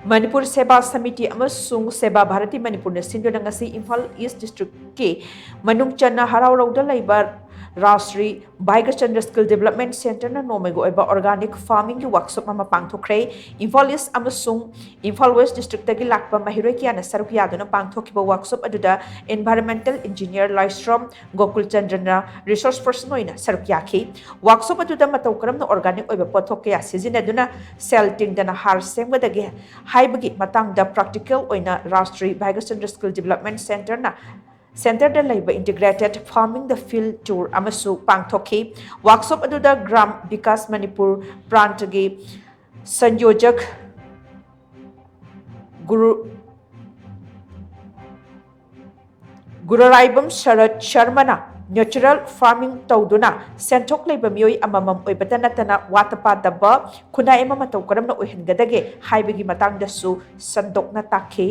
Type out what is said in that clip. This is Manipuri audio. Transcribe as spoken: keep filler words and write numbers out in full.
ꯃꯅꯤꯄꯨꯔ ꯁꯦꯕꯥ ꯁꯃꯤꯇꯤ ꯑꯃꯁꯨꯡ ꯁꯦꯕꯥ ꯚꯥꯔꯇꯤ ꯃꯅꯤꯄꯨꯔꯅ ꯁꯤꯟꯗꯨꯅ ꯉꯁꯤ ꯏꯝꯐꯥꯜ ꯏꯁ ꯗꯤꯁꯇ꯭ꯔꯤꯛꯀꯤ ꯃꯅꯨꯡ ꯆꯟꯅ ꯍꯔꯥꯎꯔꯧꯗ ꯂꯩꯕ ꯔꯥꯁꯇ꯭ꯔꯤ ꯚꯥꯏꯒꯆꯟꯗ꯭ꯔ ꯁ꯭ꯀꯤꯜ ꯗꯤꯕꯦꯂꯞꯃꯦꯟ ꯁꯦꯟꯇꯔꯅ ꯅꯣꯡꯃꯒꯤ ꯑꯣꯏꯕ ꯑꯣꯔꯒꯥꯅꯤꯛ ꯐꯥꯔꯃꯤꯡꯒꯤ ꯋꯥꯔꯛꯁꯣꯞ ꯑꯃ ꯄꯥꯡꯊꯣꯛꯈ꯭ꯔꯦ꯫ ꯏꯝꯐꯥꯜ ꯏꯁ ꯑꯃꯁꯨꯡ ꯏꯝꯐꯥꯜ ꯋꯦꯁ ꯗꯤꯁꯇ꯭ꯔꯤꯛꯇꯒꯤ ꯂꯥꯛꯄ ꯃꯍꯩꯔꯣꯏ ꯀꯌꯥꯅ ꯁꯔꯨꯛ ꯌꯥꯗꯨꯅ ꯄꯥꯡꯊꯣꯛꯈꯤꯕ ꯋꯥꯔꯛꯁꯣꯞ ꯑꯗꯨꯗ ꯏꯟꯚꯥꯏꯔꯣꯟꯃꯦꯟꯇꯦꯜ ꯏꯟꯖꯤꯅꯤꯌꯔ ꯂꯥꯏꯁ꯭ꯔꯣꯝ ꯒꯣꯀꯨꯜ ꯆꯟꯗ꯭ꯔꯅ ꯔꯤꯁꯣꯔꯁ ꯄꯔꯁꯟ ꯑꯣꯏꯅ ꯁꯔꯨꯛ ꯌꯥꯈꯤ꯫ ꯋꯥꯔꯛꯁꯣꯞ ꯑꯗꯨꯗ ꯃꯇꯧ ꯀꯔꯝꯅ ꯑꯣꯔꯒꯥꯅꯤꯛ ꯑꯣꯏꯕ ꯄꯣꯠꯊꯣꯛ ꯀꯌꯥ ꯁꯤꯖꯤꯟꯅꯗꯨꯅ ꯁꯦꯜ ꯇꯤꯡꯗꯅ ꯍꯥꯔ ꯁꯦꯝꯒꯗꯒꯦ ꯍꯥꯏꯕꯒꯤ ꯃꯇꯥꯡꯗ ꯄ꯭ꯔꯥꯛꯇꯤꯀꯦꯜ ꯑꯣꯏꯅ ꯔꯥꯁꯇ꯭ꯔꯤ ꯚꯥꯏꯒꯆꯟꯗ꯭ꯔ ꯁ꯭ꯀꯤꯜ ꯗꯤꯕꯦꯂꯞꯃꯦꯟ ꯁꯦꯟꯇꯔꯅ ꯁꯦꯟꯇꯔꯗ ꯂꯩꯕ ꯏꯟꯇꯤꯒ꯭ꯔꯦꯇꯦꯠ ꯐꯥꯔꯃꯤꯡꯗ ꯐꯤꯜꯗ ꯇꯨꯔ ꯑꯃꯁꯨ ꯄꯥꯡꯊꯣꯛꯈꯤ꯫ ꯋꯥꯔꯛꯁꯣꯞ ꯑꯗꯨꯗ ꯒ꯭ꯔꯥꯝ ꯕꯤꯀꯥꯁ ꯃꯅꯤꯄꯨꯔ ꯄ꯭ꯔꯥꯟꯇꯒꯤ ꯁꯟꯌꯣꯖꯛ ꯒꯨꯔꯨ ꯒꯨꯔꯨꯔꯥꯏꯕꯝ ꯁꯔꯠ ꯁꯔꯃꯅ ꯅꯦꯆꯔꯦꯜ ꯐꯥꯔꯃꯤꯡ ꯇꯧꯗꯨꯅ ꯁꯦꯟꯊꯣꯛ ꯂꯩꯕ ꯃꯤꯑꯣꯏ ꯑꯃꯃꯝ ꯑꯣꯏꯕꯇ ꯅꯠꯇꯅ ꯋꯥꯠꯇ ꯄꯥꯗꯕ ꯈꯨꯟꯅꯥꯏ ꯑꯃ ꯃꯇꯧ ꯀꯔꯝꯅ ꯑꯣꯏꯍꯟꯒꯗꯒꯦ ꯍꯥꯏꯕꯒꯤ ꯃꯇꯥꯡꯗꯁꯨ ꯁꯟꯗꯣꯛꯅ ꯇꯥꯛꯈꯤ꯫